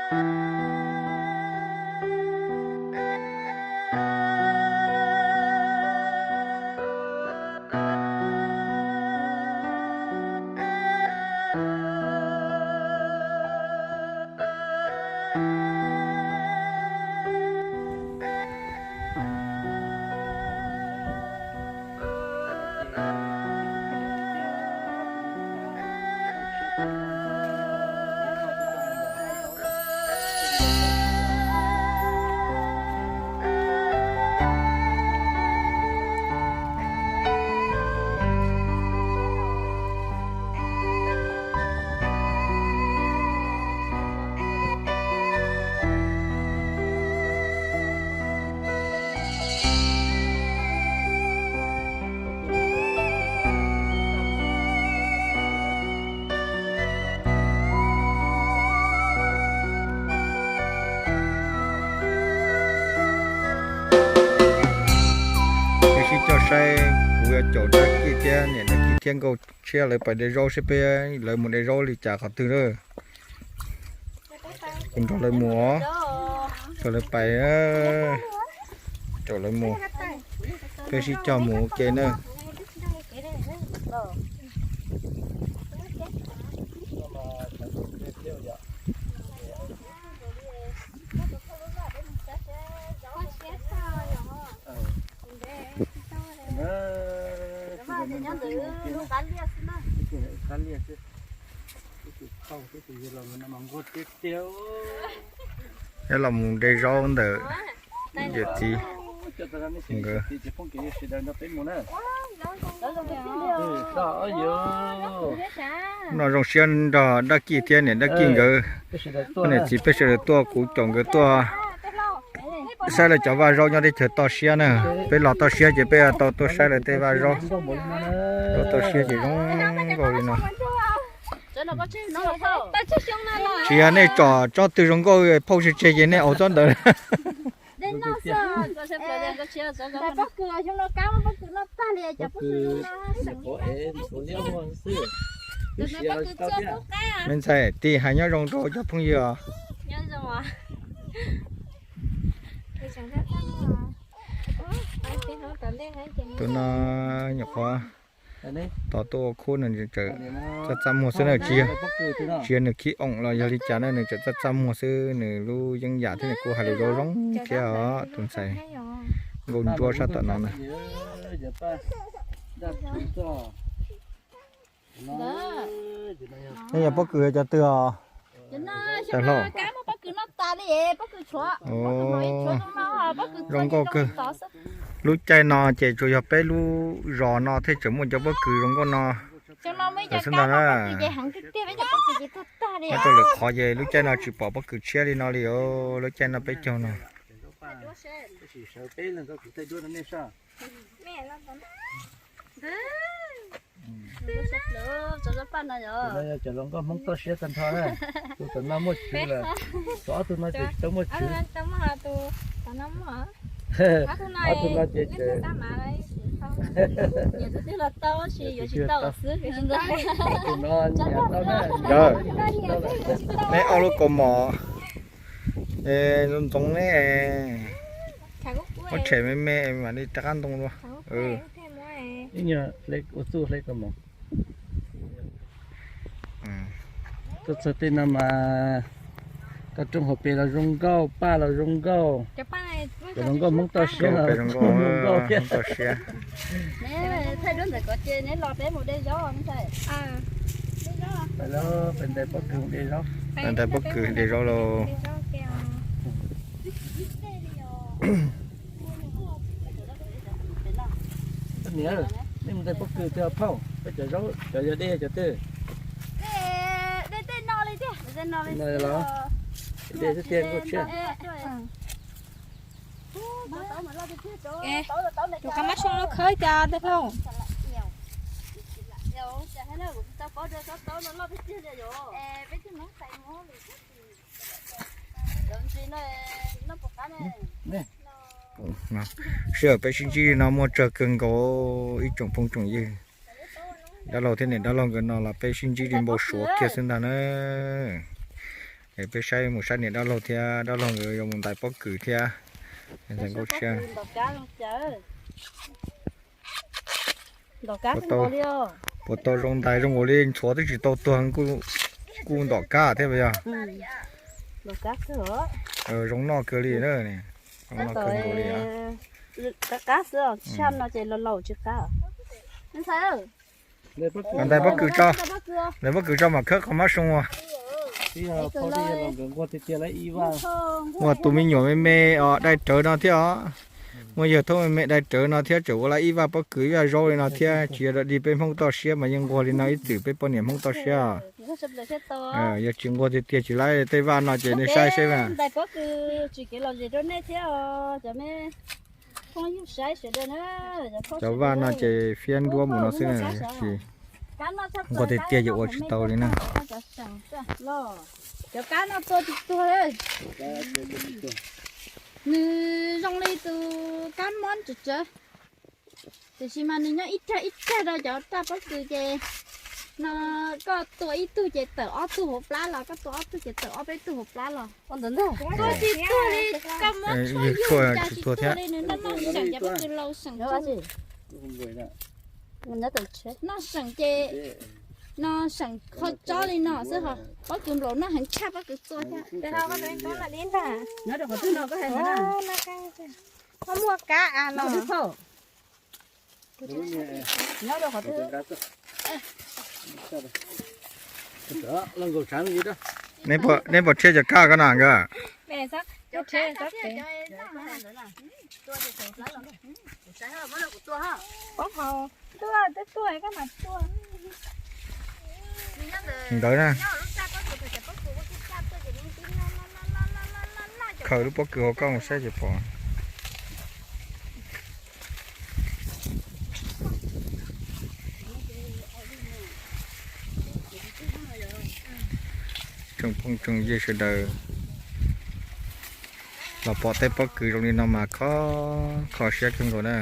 Peb sib coj saib, kuv yuav caum dab kij thiab niam dab kij thiab nkauj tshiab lawv pais de zaub seb peb lawv mus de zaub li cas qhov twg lawm. Kuv nrog lawv mus os, nrog lawv pais, caum lawv mus, peb sib coj mus ua ke na. Nyob los mus de zaub ntawm yawm txiv nkawd. Noj zoo siab nrog dab kij thiab niam dab kij nkawd, niam txiv peb sawv daws tuaj, kuv caum nkawd tuaj saib lawv cov vaj zaub nyob teb chaws toj siab na. Peb los toj siab ces peb tau tuaj saib lawv tej vaj zaub. Tuaj toj siab ces zoo nkauj li no. Tsis yog nej tsom tsob twg zoo nkauj phauj tseg tseg ces nej ua tsob ntawd. Me ntxhais, tig hais nyob zoo rau cov phooj ywg os. Tus no nyuam qhuav tau tuaj ua khub no, txaj txaj muag xwb na, tsis yog nws khib oom los yog li cas na, nws tseem txaj txaj muag xwb, nws lub yeeb yam thiab nws kuj hais lus zoo zoo thiab os. Tus ntxhais nkauj ntsuab sab tom no na. Nej yog pob kws cov twg os? Cov hlau. Zoo nkauj kawg. Lub caij no ces tsuas yog peb lub zos no thiaj tseem muaj cov pob kws zoo nkauj no. Xwb ntag na. Nyob rau lwm qhov ces lub caij no tsis pom pob kws tshiab li no li os, lub caij no peb caug no. Cov hluas nkauj Hmoob toj siab tag nrho na. Tus tom no muaj tswv lawm, tus ob tug no ces tsis tau muaj tswv. Ob tug no ces tseem tus no nyiam tau na. Neb ob lub kaus mom ntxoov ne, muab tshem me me mam li rov qab ntoo dua. Ib nyuag hle ua txuj hle kaus mom. Tuaj txog tej no mas toj roob hauv pes los zoo nkauj, paj los zoo nkauj. Cov hluas nkauj Hmoob toj siab, zoo nkauj thiab. Thaij duab ntawm ko ces neb los peb mus de zaub. Pais ntais pob kws de zaub. Pais ntais pob kws de zaub lauj. Niam, nej mus ntais pob kws twg phauj? Peb cov zaub cov yog dej cov twg? No los, dej xwb tiag nkauj tshiab. Tus qab mab soo no khawb cas tej hlau. Sij hawm peb sib ntsib li no muaj tsawg kawg nkaus ib tsoom phooj tsoom ywg. Dab laug thiab niam dab laug nkawd no los peb sib ntsib li npau suav kiag xwb ntag na. Peb saib mus saib niam dab laug thiab dab laug nkawd yuav mus ntais pob kws thiab. Ntxhais Nkauj Siab, puas tau zoo ntais zoo nkaus li ntxhuav twb tsis tau tuag kuj ntom kab thiab puas yog? Zoo noj kawg li na. Zoo noj kawg nkaus li. Ntais pob kws tso, ntais pob kws tso mam khawb qhov mab soo ua. Muaj tus me nyuam me me os dai rawv no thiab os. Muaj yawg thoob me me dai rawv no thiab tseem ua lawm ib vaj pob kws ib vaj zaub li no thiab tsis yog dog dig peb Hmoob toj siab mas yeej nquag li no ib txwm peb poj niam Hmoob toj siab. Yog tsis nquag tiag tiag tsis laib tej vaj no ces nej saib saib mas. Cov vaj no ces fiab nruab mus no xwb na, tsis nquag tiag tiag ces ua tsis tau li na. Cov kab no tua tsis tuag li. Nws zoo li tus kab mob tsawv tsawv, tiam sis mas nws nyob ib rag ib rag rau cov raj pob kws ces no koj tua ib tug ces tawm ob tug hauv plab los, koj tua ob tug ces tawm ob peb tug hauv plab los. Koj tsis tuag li, koj mob tshuaj yug cas tsis tuag li, nws noj noj seem cov pob kws laus seem. Noj seem ces no seem qhov tsob li no xwb ho, pob kws nplaum noj heev tshaj pob kws txua thiab. Muaj kab no. Neb puas tshiab cov kab ko no nkawd? Nkawd na. Khaws lub pob kws hauv koj mus saib ces pom. Tsoom phooj tsoom ywg sawv daws los pom tej pob kws zoo li no mas kho, kho siab kawg nkaus na.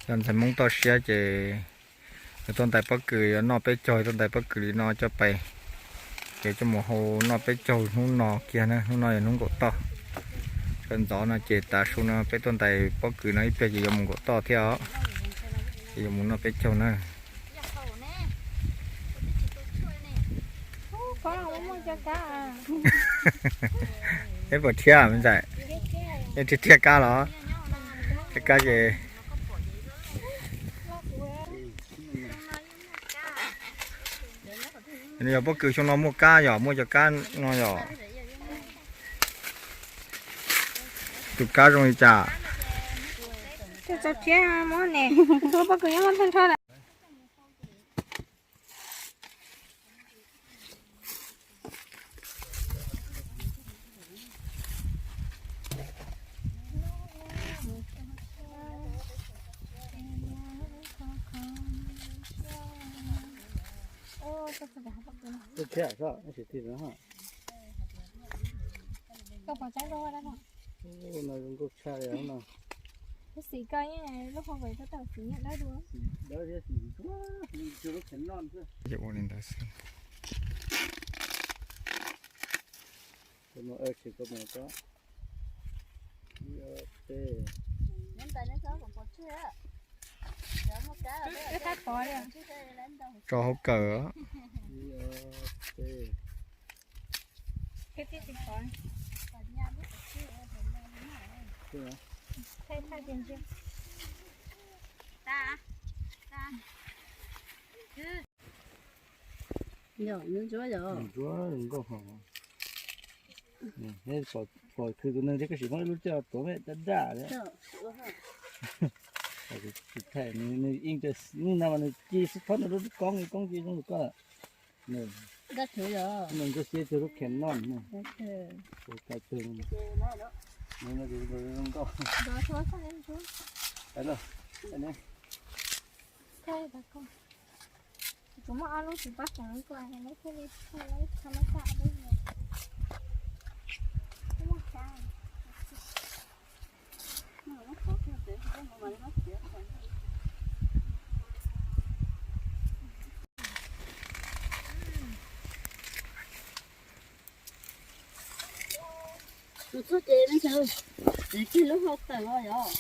Yog ntxhais Hmoob toj siab ces yog tuaj ntais pob kws yuav noj peb caug, tuaj ntais pob kws li no coj pais, ces coj mus hau noj peb caug hnub no kiag na, hnub no yog hnub nkaum toj. Sawv ntxov no ces tav su no peb tuaj ntais pob kws no ib pliag ces yuav mus nkaum toj thiab os, ces yuav mus noj peb caug na. Neb puas tshiab me ntxhais? Neb tshiab tshiab kab los? Tshiab kab ces nws yog pob kws xyoo no muaj kab yom, muaj cov kab no yom. Tus kab zoo li cas? Tus pob kws nyob muaj thawj nrho lawm. Koj pom tsaib rau no zoo nkauj tshaj li no. Lub xim koj yeej lub hauv paus tau tau xim nyob dawb dua. Dawb thiab xim ntsuab, ntsuab lub khev noj xwb. Ua li ntawd xwb. Tso hauv kawm. Ntsuab nkauj ho. Pom khwv tus neeg thiab koj sim muab ib lub coj tuav me daj daj li. Tsis thaij, nws yeej, nws na mas nws ci xwb, thaub nws lub koob, koob ci zoo li koj. Nws nkauj siab cuag lub khev noj. Kuv muaj ob lub tsis pab xeem kuj thiaj li thaij laib thaij laib tag. Txog ces no ces txiav kiag lub hau tawm los yog.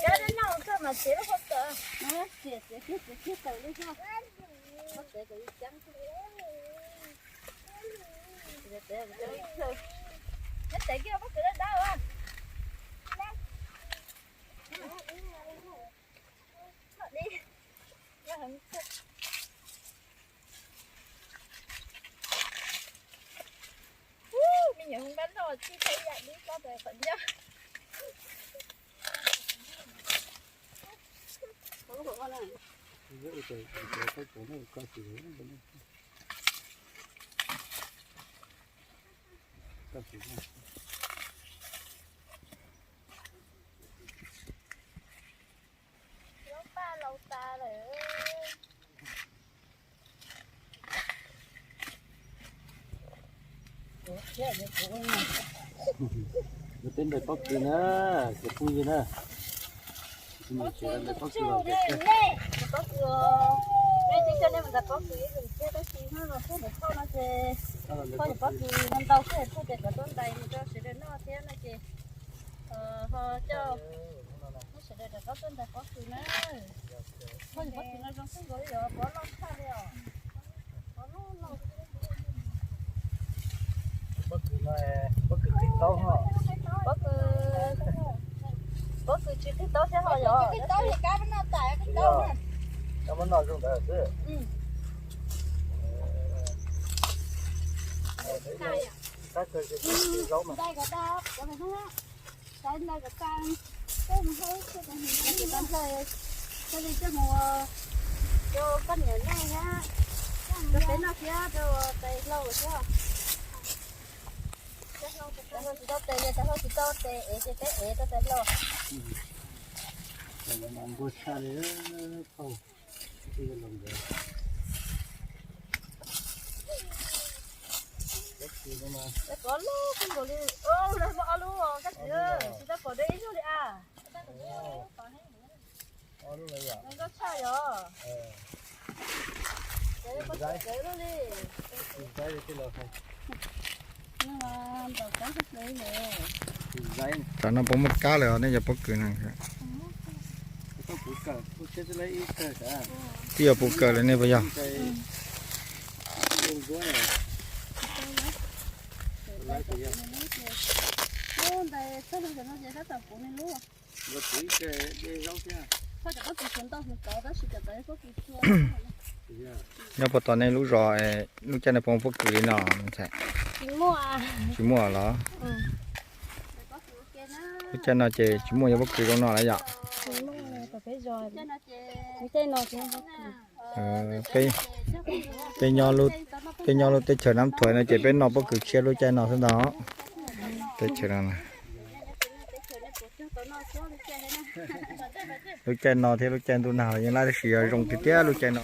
Cov no txog mas txiav lub hau tawm. Txiav, txiav kiag, txiav kiag tawm lub hau. Hau tawm kom ceev. Neb txiav kiag pob kws dawb dawb. Me nyuam hmoob npab noj txij thiab ib yam dib tsob ntawd qhov ncauj. Lub paj laus tas lawm. Yuav teb ntais pob kws na, cov phooj ywg na. Pob kws, nej tib coj nej mus ntais pob kws ib lwm thiab, tab sis hnub no thauj ntawm thauj no ces thauj pob kws ntau thiab, thauj ces kom tuaj ntais mus rau sawv daws noj thiab no ces ho coj sawv daws rov qab tuaj ntais pob kws na. Thauj pob kws no zoo xwb nkaus li os, pob loj tshaj li os. Pob kws no, pob kws qhib taub ho. Pob kws, pob kws tsis qhib taub thiab ho yog. Kab muab noj zoo ntawd xwb. Tab kawg zaub mas. Sawv ntawd kom tag, tej mus hau ib tug tes hniav tes taw nplawg, thiaj li coj mus rau poj niam noj thiab, rau peb noj thiab rau tais hlau thiab. Tais hlau tsis tau tes, tais hlau tsis tau tes ev ces peb ev rau tais hlau. Npua tshaj li, phauj. Pob lub kub nkaus li, lawv muaj ob lub, koj tsis tau pom deb ib zaug li a. Zoo nkauj tshaj yom. Tam no puas muaj kab lawm os, nej cov pob kws no? Twb yog puv kawm lawm nej puas yog? Nyob puas tom nej lub zos, lub caij no puas muaj pob kws li no? Tsis muaj los? Lub caij no ces tsis muaj cov pob kws zoo no lawm yom? Peb nyob lub teb chaws Nab Thuais no ces peb noj pob kws tshiab lub caij no xwb ntag. Teb chaws no, lub caij no thiab lub caij ntuj nag los yeej lab, tab sis yog zoo tiag tiag lub caij no.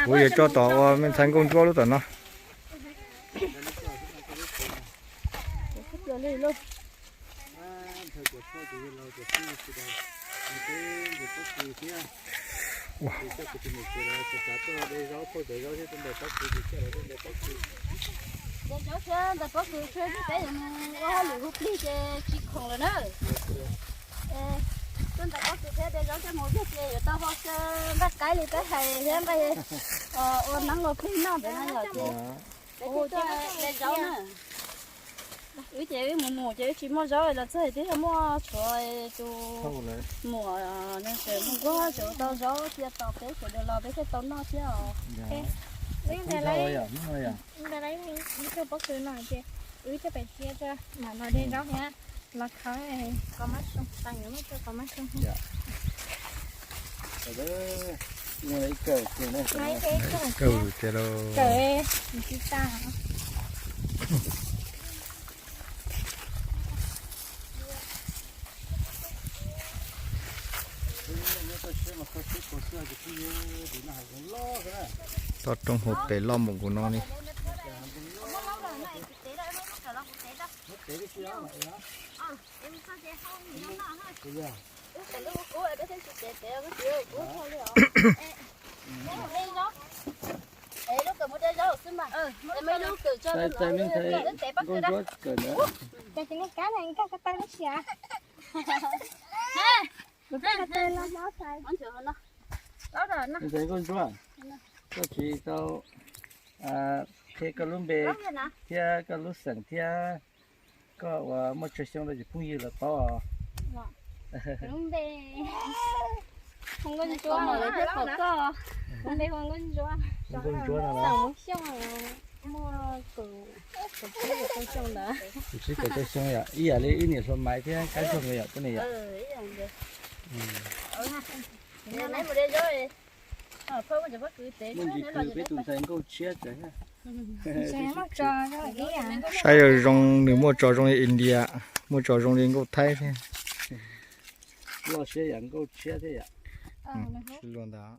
Kuv yuav tso tom ua me ntxhais nkauj ntsuab lub tom no. De zaub thiab ntais pob kws thiab peb yuav mus ua hauj lwm hu plig ces tsis khoom lawm na. Tuaj ntais pob kws thiab de zaub coj mus ua plig ces yuav tau ho xyaw nqaij qaib li peb hais thiab nqaij ua neeb ua plig noj ntawd no yom ces peb thiaj tuaj de zaub na. Wb ces wb mus mus ces wb tsis muaj zaub los txog twb yog muaj tshuav tus muam Neeg Xeem Muaj Nquag tseem tau zaub cia tos peb sawv daws los peb thiaj tau noj thiab os. Ib tug pob kws no ces wb thiaj pem cia rau mam los de zaub thiab los khawb qos mab soo, tas yuav muab rau qos mab soo. Kawg tiag lauj. Kawg tsis tas. Toj roob hauv pes loj npaum nkaus no li. Txais me ntxhais nkauj ntsuab kawm ntawd. Me ntxhais nkauj ntsuab, koj tsis tau qhia koj lub npe thiab koj lub xeem thiab koj uas muaj tsawg xyoo rau cov phooj ywg lawv paub. Nkauj ntsuab no los? Kuv tsib kaum rau xyoo yom, ib yam li wb niam hluas Maiv thiab Kab Xyooj nkawd yom, koj niam yom. Muaj ntsis kwv peb tus ntxhais nkauj tshiab tsev. Saib zoo zoo nws muaj tso zoo li India, muaj tso zoo li nkauj Thaib thiab. Loj siab yam nkauj tshiab thiab yom. Luag ntawd.